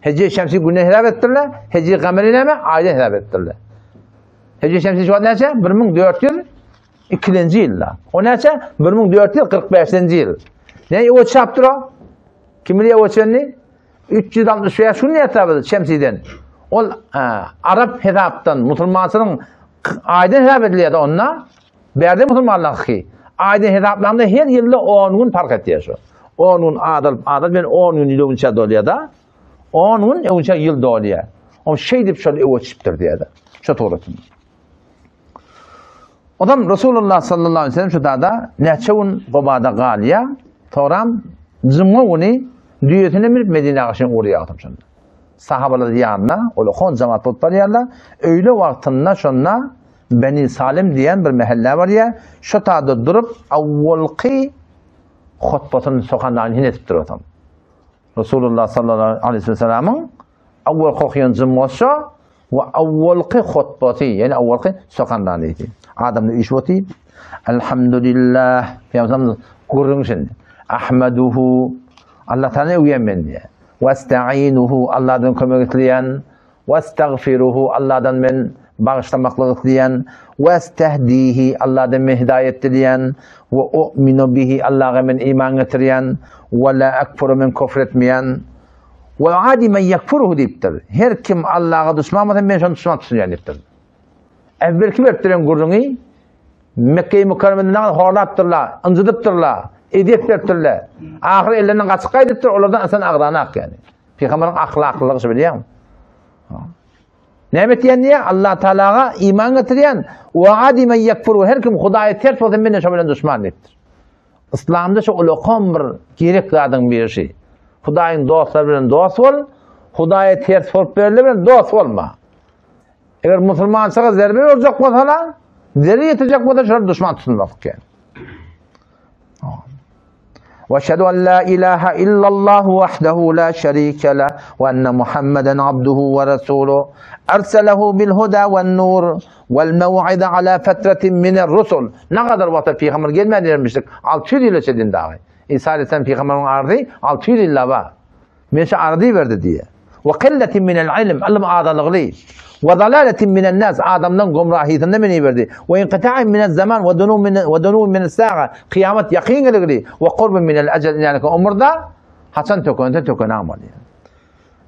Hicri şemsi güne hesap etdirler. Hicri kameri näme? Aýdan hesap etdirler. Hicri şemsi şu näçe? 1400 ikinji ýylda. O näçe? 1445-nji ýyl. Ne o çapdyr o? Kim bilýär o çenli? 365 gün hesap şemsiden. Ol Arap hesapdan musulmançylygyň aýdan hesap edilýär onda. Bärde musulmanlar ki aýdan hesaplanda her ýylda 10 gün fark etýär şu. 10 gün adalyp adalyp men 10 gün ýyl öňçe dolýar da. 10 gün öňçe ýyl dolýar. O şeýdip şol öwe çypdyr diýýär. Şu turatyn. Odam Resulullah sallallahu aleyhi ve sellem şu dada näçe gün Gobada galýar. Soram juma güni. Düýesine münüp Medinä gaşyn ugraýardy şonda. Sahabalar ýanyna, ol hon jemaat bolup barýarlar. Öýle wagtynda şonda Beni Salim diýen bir mähellä barýar. Şo taýda durup awwalky hutbasyny sokanlaryny hin edip durar. Resulullah sallallahu aleyhi ve sellem'in awwalky okaýan jumgasy we awwalky hutbasy, ýani awwalky sokanlary diýdi. Adamlar üýşüp otyr. Elhamdülillah. Peygamberimiz gürrüň şindi. Ahmeduhu. Allah Taala öwýän men diýär. Westa'inuhu. Allahdan kömek isleýän. Westagfiruhu. Allahdan men bagyşlamaklyk isleýän. Westehdihi. Allahdan men hidaýet dileýän. We u'minu bihi. Allaha men iman getirýän. We la ekfuru men kufr etmeýän. We adi men yekfuruhu diýipdir. Her kim Allaha duşman bolsa men şony duşman tutunýan diýipdir. Äwwelki berip duran gürrüňi Mekge-i Mükerremede näme horlapdyrlar, ynjydypdyrlar, ezýet beripdirler. Ahyry ellerinden gaçyp gaýdypdyr, olardan ynsan agzanak ýani. Pygamberiň ahlaklylygy şu bilýäňmi? Näme etýän diýýär? Allah Taalaga iman getirýän, wa adi men yekfuru her kim Hudaýa ters bolsa men şo bilen duşman diýipdir. Yslamda şu ulakan bir gerek zadyň biri şu. Hudaýyň dostlary bilen dost bol, Hudaýa ters bolup berle bilen dost bolma. Eger musulmançylyga zerbe berjek bolsalar, zerer ýetirjek bolsa şol duşman tutunmak eken. Ve şehadu en la ilaha illallah vahdehu la şerike leh ve enne Muhammeden abduhu ve resuluh. Erselehu bil huda ve nur vel mev'ide ala fetretin minel rusul. Ne kadar wagtda peygamber gelmän diýmişdik. 600 ýyl çedin dagy. İsa aleyhisselam peygamberiň arzy 600 ýyl bar. Men şu ardy berdi diýe. Ve qilletin minel ilm, ylym azalygly. Ve zalaletin minen nas, adamdan gumrahytynda meni berdi. Ve inqita'in minel zaman ve dunu min ve dunu min sa'a, kıyamet yakın geligli. Ve qurbun minel ecel, yani umurda haçan tökönse tökön amal.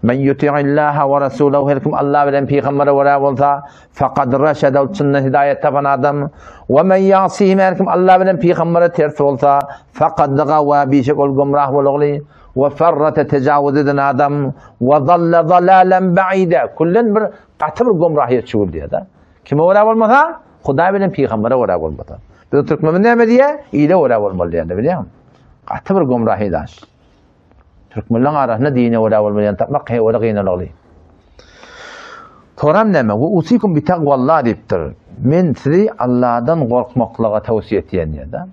Men yuti'illaha ve rasulahu her kim Allah bilen peygambere görä bolsa, faqad raşada çyndan hidayet tapan adam. Ve men yasihim her kim Allah bilen peygambere ters bolsa, faqad gawa bişek ol gumrah bolugly. We farrata tejawuz eden adam we zalla zalalen ba'ida küllen bir gaty bir gumrahyýet çüwüldýär-de. Kime görä bolmasa? Hudaý bilen pygambere görä bolmasa. Biziň türkmenimiz näme diýýär? Ile görä bolmaly diýýär, bilýäňmi? Gaty bir gumrahy daş. Türkmenleriň arasynda dine görä bolmaly tapmak heweli gynalykly. Soram näme? We usikum bi taqwallah diýipdir. Men sizi Allahdan gorkmaklyga towsiýe etýän diýýär-de.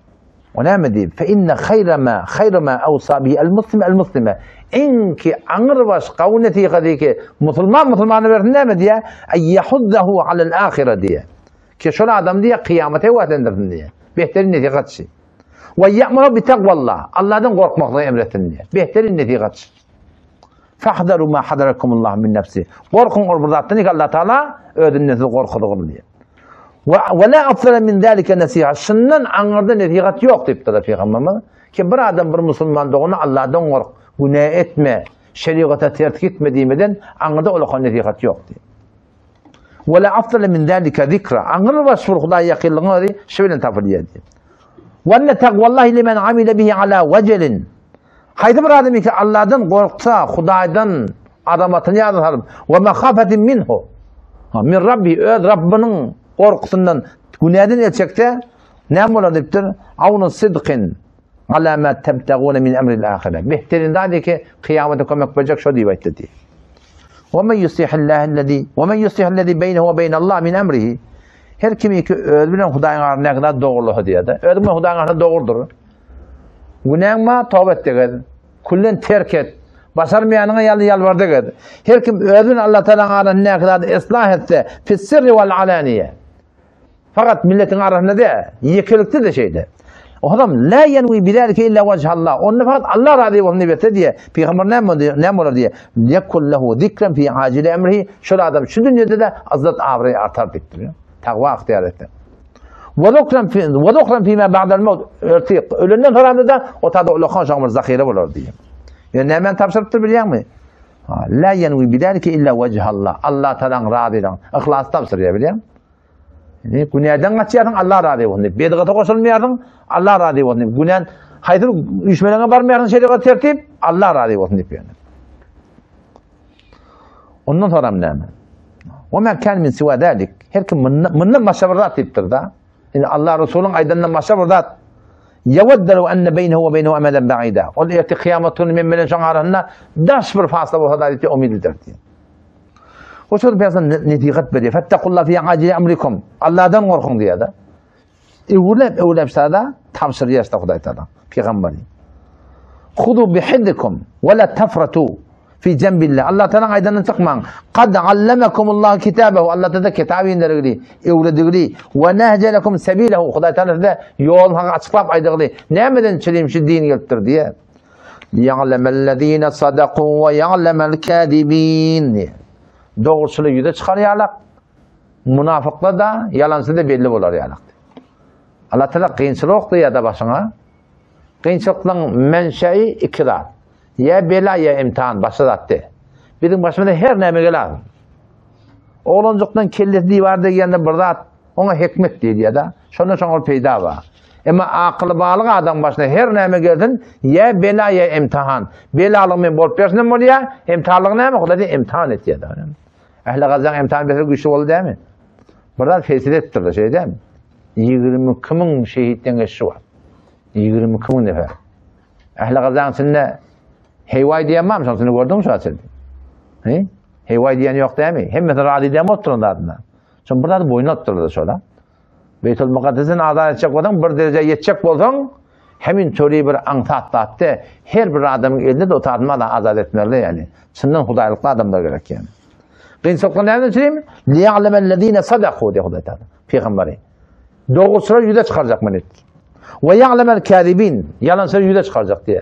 O näme diýip? Fe inne haýra ma haýra ma awsa bihi el muslim el muslime. Iň ki aňrybaş gawy nesihaty ki musulman musulmana bersin näme diýýär? Ay yahuddahu alel ahire diýýär. Ki şol adam diýýär kyýamata höweslendirsin diýýär. Behterin nesihatçy. Ve ya'muru bi taqwallah. Allahdan gorkmaklygy emretsin diýýär. Behterin nesihatçy. Fahdaru ma hadarakumullah min nefsi. Gorkuň ol bir zatdan ki Allah Taala özünden sizi gorkuzgyl diýýär. We we la afdala min zalika nasiha. Şundan aňyrda nesihat ýok diýipdir Pygamberimiz. Ki bir adam bir musulman dogany Allahdan gork, günä etme, şerigata ters gitme diýmeden aňyrda ulakan nesihat ýok diýip. We la afdala min zalika zikra. Aňyr baş bir Hudaý ýakynlygyň özi şu bilen tapylýar diýip. We enne taqwallahi limen amila bihi ala wajelin. Haýsy bir adam ki Allahdan gorksa, Hudaýdan azamatyny ýada salyp, we mahafetin minhu. Min Rabbi öz Rabbiniň gorkusyndan günäden el çekse, näme bolar diýipdir? Awnu sidqin ala ma tabtaguna min emril ahire. Behterin zady ki kyýamata kömek berjek şo diýip aýtdy diýip. Ve men yusihillahillezi ve men yusihillezi beynehu ve beynallah min emrihi. Her kim ki öz bilen Hudaýyň arasyndaky zat dogrulygy diýýär. Özüň bilen Hudaýyň arasynda dogrudyr. Günäň bar, toba et degez. Küllen terk et. Başarmaýanyňa ýaly ýalbar degez. Her kim özi bilen Allah Taalanyň arasyndaky zady yslah etse, fis-sirri wal alaniýe. Fakat milletiň arasynda dä, ýekelikde de şeýle. O adam la yenwi bizalike illa wajhallah. Onda fakat Allah razy bolsun diýip etse diýe. Pygamber näme boldy? Näme bolar diýe. Yekul lehu zikran fi acili emrihi. Şol adam şu dünýede de azzat abraý artar diýipdir. Takwa ygtyýar etse. Wa fi wa fi ma ba'dal maut. Örtiq. Ölenden soňra da o tada ulakan şoň bir zahire bolar diýip. Ýa näme tabşyrypdyr bilýäňmi? La yenwi bidalike illa wajhallah. Allah Taalanyň razylygyny yhlas tabşyrýar bilýäňmi? Ne günäden gaçýarsyň Allah razy bolsun diýip. Bedgata goşulmaýarsyň Allah razy bolsun diýip. Günän haýsy üýşmeleňe barmaýarsyň şerigat tertip Allah razy bolsun diýip ýöne. Ondan soram näme? Wa ma kan min siwa zalik. Her kim mundan başga bir zat diýipdir da. Indi Allah Resulyň aýdanyndan başga bir zat. Ýewadde lew enne beýnehu we beýnehu emeden ba'ida. Ol ertir kyýamat güni men bilen şoň arasynda daş bir fasla bolsa da diýip umyt eder diýýär. O söz Peygamber nesihat berýär. Fettakullah fi acili emrikum. Allahdan gorkuň diýýär-de. Öwrüläp öwrüläp sada tabşyrýar işte Hudaý Taala pygamberi. Hudu bihidikum we la tafratu fi jembillah. Allah Taala aýdandan çykmaň. Kad allamakumullahu kitabehu. Allah Taala kitaby indirgili, öwredigili we nehjelekum sebilehu. Hudaý Taala size ýol haky açyklap aýdygly. Nämeden çilim şu din gelipdir diýe. Ýa'lemellezine sadaku we ýa'lemel kazibin. Dogruçyly ýüze çykarýarlar. Munafyklar da, ýalançy da belli bolar ýalyk. Allah Taala kynçylyk okdy ýa-da başyňa. Kynçylyklaryň menşei iki zat. Ýa bela ýa imtihan, başga zat däl. Biziň başymyza her näme geler. Oglanjykdan kellesi diwar degende bir zat, oňa hikmet diýilýär-de. Şondan soň ol peýda bar. Emma akyly balyk adam başyna her näme gelsin, ýa bela ýa imtihan. Belalyk men bolup bersin hem bolýar, imtihanlyk näme? Hudaý imtihan etýär. Ähli Gazaň imtihan beter güýçli boldy dämi? Bir zat fesir etdirdi, şeý dämi? 22 müň şehitden geçdi var. 22 müň nefer. Ähli Gazaň içinde heýwaý diýen barmy? Şonuň içinde gördüňmi şu açyl? He? Heýwaý diýen ýok dämi? Hemmesi razy dämi oturan zadyna? Şoň bir zady boýun alypdyrlar şola. Beýtul Mukaddesden azat etjek bolsaň, bir derejä ýetjek bolsaň, hemin töri bir aňsat zatdy. Her bir adamyň elinde de o tadyny azat etmeli ýani. Çyndan hudaýlykly adamlar gerek ýani. Kynçylyklar näme üçin? Liýa'lemellezine sadaku diýip Hudaý Taala pygamberi. Dogruçylary ýüze çykarjak men etdi. We ýa'lemel kazibin, ýalançylary ýüze çykarjak diýe.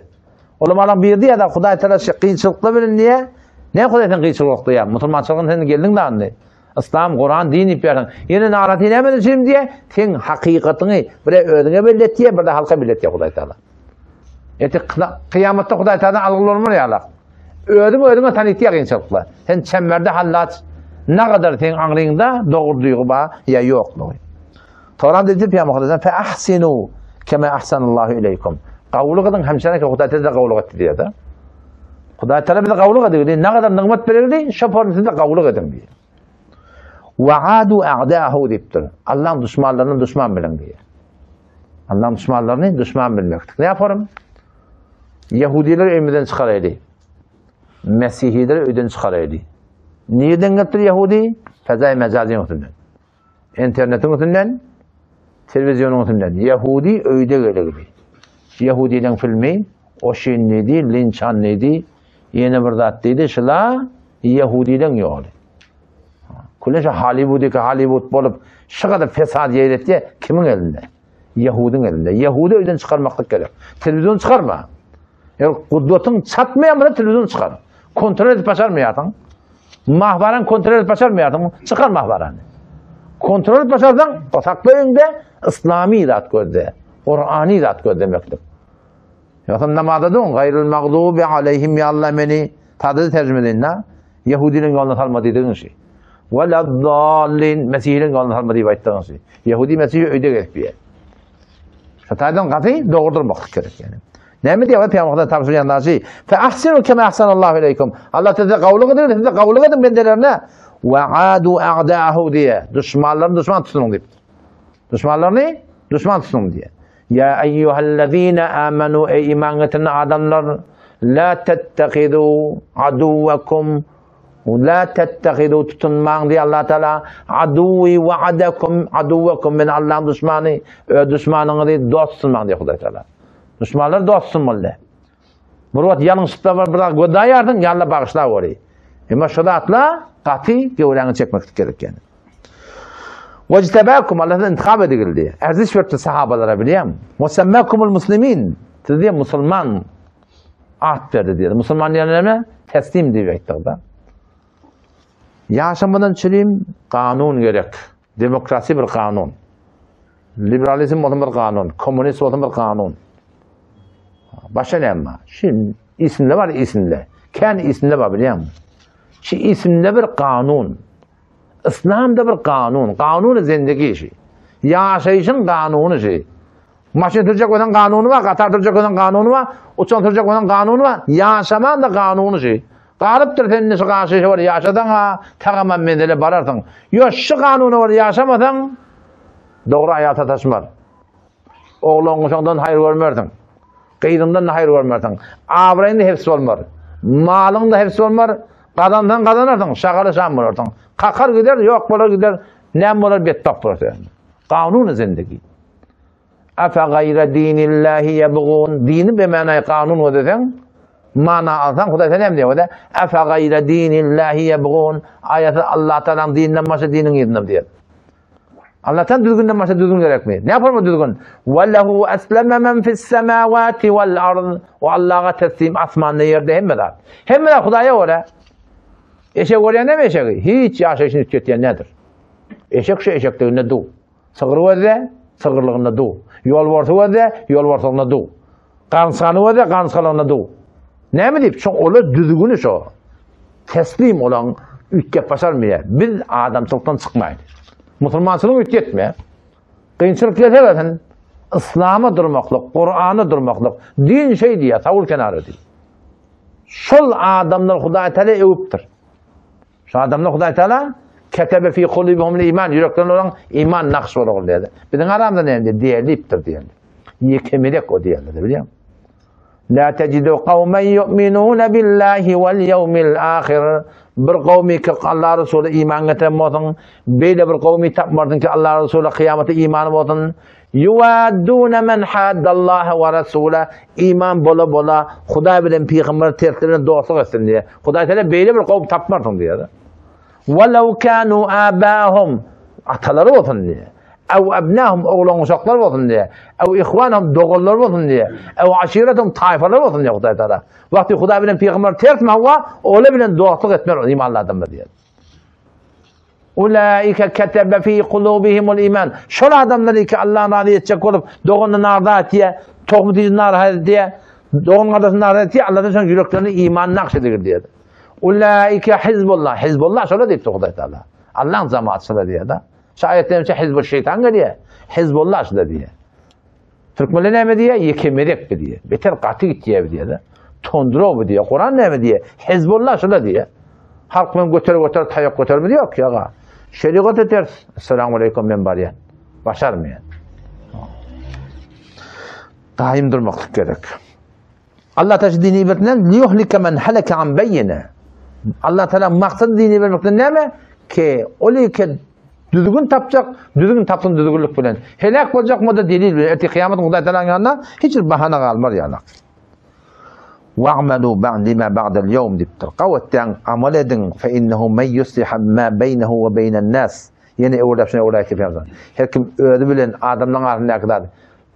Ulamalaryň biri diýýär, Hudaý Taala şu kynçylyklar bilen diýe, ne Hudaý sen kynçylyk okdy ýa, musulmançylygyň sen geldiň da Islam, Kuran, din diýip ýörüň. Ýene naraty näme üçin diýe, sen hakykatyňy bir özüňe belli et diýe, bir de halka belli et diýe Hudaý Taala. Eti kyýamatda Hudaý Taala algyl bolmar ýaly. Özüň özüňe tanytýar kynçylyklar. Sen çemberde hallaç ne kadar seň aňryňda dogry duýgy bar ýa ýoklugy. Toran dedi Peygamber fe ahsinu kema ahsanallahu ileýkum. Gawulyk ediň hemşeňe Hudaý size gawulyk etdi diýýär. Hudaý Taala bize gawulyk edildi. Ne kadar nygmat berildi, şo form size gawulyk ediň diýýär. Wa adu a'dahu diýipdir. Allah'ın düşmanlaryny düşman biliň diýýär. Allah'ın düşmanlaryny düşman bilmekdir. Ne yaparım? Yahudiler öýümizden çykaraýdy. Mesihiler öýden çykaraýdy. Nireden gelipdir Yahudi? Fezai mecaziň üstünden. Internetiň üstünden, telewizyonyň üstünden. Yahudi öýde gelegli. Yahudileň filmi Oşin diýdi, Linçan diýdi, ýene bir zat diýdi, şula Yahudileň ýoly. Küle şu Hollywood'daki Hollywood bolup, şu kadar fesat ýeýletdi, kimiň elinde? Yahudyň elinde. Yahudi öýden çykarmaklyk gerek. Telewizyon çykarma. Eger gudwatyň çatmaýan bolsa telewizyon çykar. Kontrol edip başarmaýarsyň. Mahwaran kontrol edip başarmaýarsyň, çykar mahwarany. Kontrol edip başarsaň, o sakla öňde islami zat gözle. Kur'ani zat gözlemeklik. Ýogsa namaza durun, gaýrul magdubi aleyhim ya Allah meni tadyzy terjime edeýin da. Ýehudiniň ýoluna salma diýdigiň şi. Ve la'dallin Mesihiniň ýoluna salma diýip aýtdygyň şi. Ýehudi Mesihi öýde gezip ýer. Şu taýdan gaty dogurdurmak gerek ýani. Näme diýýär Peygamber tabşyrýan daşy? Fe ahsinu kema ahsanallahu ileýkum. Allah size gawlyk edin, size gawlyk edin bendelerine. Ve adu a'da'ahu diýe. Düşmanlaryny düşman tutuň diýip. Düşmanlaryny düşman tutuň diýe. Ya eyyuhellezine amenu ey iman getiren adamlar la tettehidu aduvakum la tettehidu tutunmaň diýe Allah Teala aduvi ve adakum aduvakum men Allah'ın düşmany öz düşmanyňyzy dost tutunmaň diýe Hudaý Teala. Düşmanlar dost tutunmaly. Bir wagt ýalňyşyp bir bir gödaýarsyň, ýalla bagyşla gory. Emma şu zatla gaty göwräňi çekmeklik gerek ýani. Wejtebakum Allah sizi intihap edildi. Erziş berdi sahabalara bilýän. We semmakumul muslimin. Sizi musulman at berdi diýdi. Musulman diýen näme? Teslim diýip aýtdy da. Ýaşamadan çürim kanun gerek. Demokrasi bir kanun. Liberalizm bolsun bir kanun, kommunist bolsun bir kanun. Başa näme? Şimdi isimde var isimde. Kän isimde var bilýän. Şu isimde bir kanun. Islamda bir kanun, kanuny zindigi işi. Ýaşaýşyň kanuny şi. Maşyn sürjek bolsaň kanuny bar, gatar sürjek bolsaň kanuny bar, uçan sürjek bolsaň kanuny bar. Ýaşaman da kanuny şi. Galypdyr sen şu ýaşaýşa görä ýaşasaň ha, tagama menzile bararsyň. Ýo şu kanuna görä ýaşamasaň, dogry aýal sataşmaz. Oglan-uşaňdan haýyr görmersiň. Gyzyňdan-da haýyr görmersiň. Abraýyň-da hebs bolmar. Malyň-da hebs bolmar. Gazansaň gazanarsyň, şagaly şam bolarsyň. Kakar gider, ýok bolar gider, näme bolar betbagt bolarsyň. Kanuny zindigi. Afa gaýra dinillahi ýebgun. Dini bemänay kanun gözleseň, mana alsaň Hudaý sen näme diýýär? Afa gaýra dinillahi ýebgun. Aýasy Allah Taalanyň dininden başga diniň yzynda diýýär. Allah'tan düzgünden başga düzgün gerekmi? Ne yapar bu düzgün? Ve lehu esleme men fis semavati vel ard. O Allah'a teslim asmanda yerde hemme zat. Hemme zat Hudaya göre. Eşek görýän näme eşegi? Hiç ýaşaýşyny üýtgetýän nädir? Eşek şu eşekliginde du. Sygyr gözle, sygyrlygynda du. Ýolbarsy gözle, ýolbarslygynda du. Gansgany gözle, gansgalygynda du. Näme diýip, şoň olar düzgüni şo. Teslim olan üýtgep başarmaýar. Biz adamçylykdan çykmaýyn. Musulmançylyk üýtgetme. Kynçylyk gelse gelsin, Islama durmaklyk, Kur'ana durmaklyk, din şeý diýýär, sawul kenara diýýär. Şol adamlar Hudaý Teala öwüpdir. Şu adamlar Hudaý Teala ketebe fi kulubihumul iman, ýüreklerinde olaryň iman nakş bolar diýdi. Biziň aramyzda näme diýdi? Diýipdir diýdi. Ýeke melek o diýdi, bilýäňmi? La tejidu kawmen yu'minuna billahi wal yawmil ahir. Bir kowmy ki Allah Resuly iman getiren bolsun, beýle bir kowmy tapmarsyň ki Allah Resuly kyýamata imany bolsun. Yuwadduna men haddallaha we rasula iman bola bola Hudaý bilen pygamber tersleri bilen dostluk etsin diýe. Hudaý Teala beýle bir kowum tapmarsyň diýýär. Walau kanu abahum atalary bolsun diýe. Ew abnahum oglan uşaklar bolsun diýe. Ew ihwanhum doganlar bolsun diýe. Ew aşiretum taýfalar bolsun diýe Hudaý Teala. Wagty Hudaý bilen pygamber ters hawa, ola bilen dostluk etmer imanly adamlar diýe. Ulaika ketebe fi kulubihimul iman. Şol adamlar ki Allah'ın razy etjek bolup doganyny narda etýär, tohum tijini narha etýär, dogan gardaşyny narda etýär, Allah'dan şoň ýüreklerine iman nakş edilir diýär. Ulaika hizbullah. Hizbullah şola diýipdir Hudaý Taala. Allah'ın cemaatçylar şola diýär da. Şu aýatda hizbu şeytan gelýär. Hizbullah şola diýär. Türkmenler näme diýýär? Ýeke mezek diýýär. Beter gaty gitýär diýýär. Tondrow diýýär. Kuran näme diýýär? Hezbollah şula diýýär. Halk men göter göter taýak götermedi ýok ýaga. Şerigat ters. Assalamu alaykum men barýan. Başarmaýan. Daim durmaklyk gerek. Allah Teala dini bermekden liyuhlike men halaka an beyyine. Allah Teala maksat dini bermekden näme? Ki ol ki düzgün tapjak, düzgün tapsyn düzgünlik bilen. Helak boljak moda delil bilen. Erteki kıyamet Hudaý Teala'nın yanında hiç bir bahana galmaz ýaly. Wa'malu ba'di ma ba'dal yawm dipdir. Gawatdan amal ediň fe innehu men yusliha ma beynehu we beynen nas. Ýene öwrülip şuna öwrülip Her kim özi bilen adamlaryň arasyndaky zady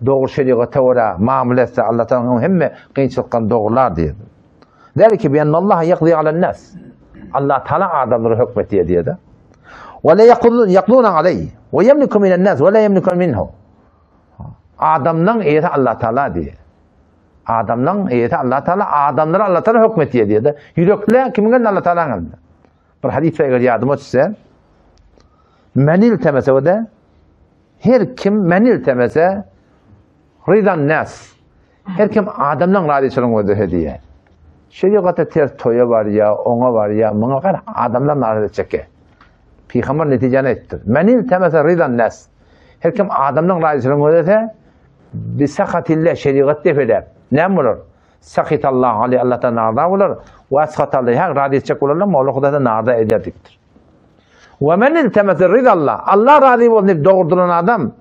Dogry şerigata görä mamla etse Allah Tagala hemme kynçylykdan dogrular diýdi. Zalike bi ennallaha ýakdy alan nas. Allah Taala adamlara hökm etýär diýdi. Ve la yaqulun aleyh ve yemliku minen nas ve la yemliku minhu. Adamlaryň eýesi Allah Taala diýdi. Adamlaryň eýesi Allah Taala, adamlara Allah Taala hökm etýär diýdi. Ýürekler kimiň elinde Allah Taalanyň elinde. Bir hadys eger ýadyma düşse, Menil temese de Her kim men iltemese rydan nas. Her kim adamdan razyçylygyny gözlese diýýär. Şerigata ters toýa barýar, oňa barýar, muňa gara adamdan razy etjek. Pygamber netijäni aýtdy. Men iltemese rydan nas. Her kim adamdan razyçylygyny gözlese bi sahatilla şerigat defeläp. Näme bolar? Sahitallahu aleyh Allah'tan narda bolar. We ashatallahu razy etjek bolarlar, Mawla Hudaýdan narda eder diýipdir. We men iltemese ridallah. Allah razy bolsun diýip dogurdylan adam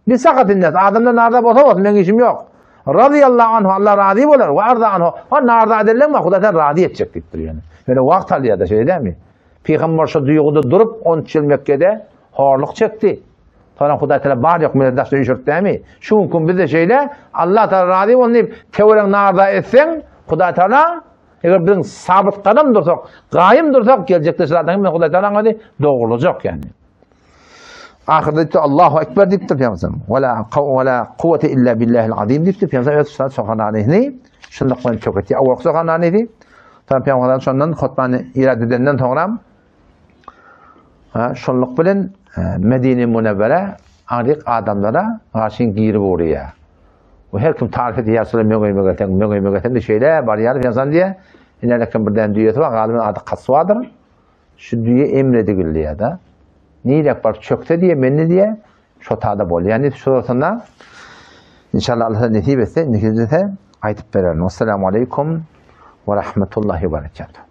bi sakatin nas adamdan narda bolsa bolsun meň işim ýok. Radiyallahu anhu Allah razy bolar we arda anhu. O narda edenler mi Hudaý sen razy etjek diýipdir ýöne. Ýöne wagt alýar da şeýle dälmi? Pygamber şu duýguda durup 13 ýyl Mekgede horluk çekdi. Soňra Hudaý Teala bar ýok millet daşyna üýşürtdi dälmi? Şu gün bizde şeýle Allah Teala razy bolsun diýip töweregiň narda etseň Hudaý Teala Eger biziň sabyt gadam dursak, gaýym dursak, geljekde şu zadyň hemmesini Hudaý Tagalaň özi dogrulajak ýani. Ahyrda diýipdir Allahu ekber diýipdir Pygamberimiz. Ve la ve la kuvvete illa billahil azim diýipdir Pygamber öz sohananyny şundak bilen çöketdi. Awal sohananyny. Soň Pygamber şondan hutbany irad edenden soňra ha şonluk bilen Medine Münevvere aňryk adamlara garşy girip urýar. Bu her kim taryf edýär, ýa meň öýüme gelseň, meň öýüme gelseň diýip şeýle barýar, ýazan diýýär. Ine lekin birden düýesi bar, galybyň ady Kaswadyr. Şu düýe emredigil diýýär-de. Nirek baryp çökse diýýär, mende diýýär, şo tada bolýar diýip, şurasynda. Inşallah Allah nesip etse, indiki aýdyp bererin. Wassalamu aleýkum we rahmetullahi we berekatuh.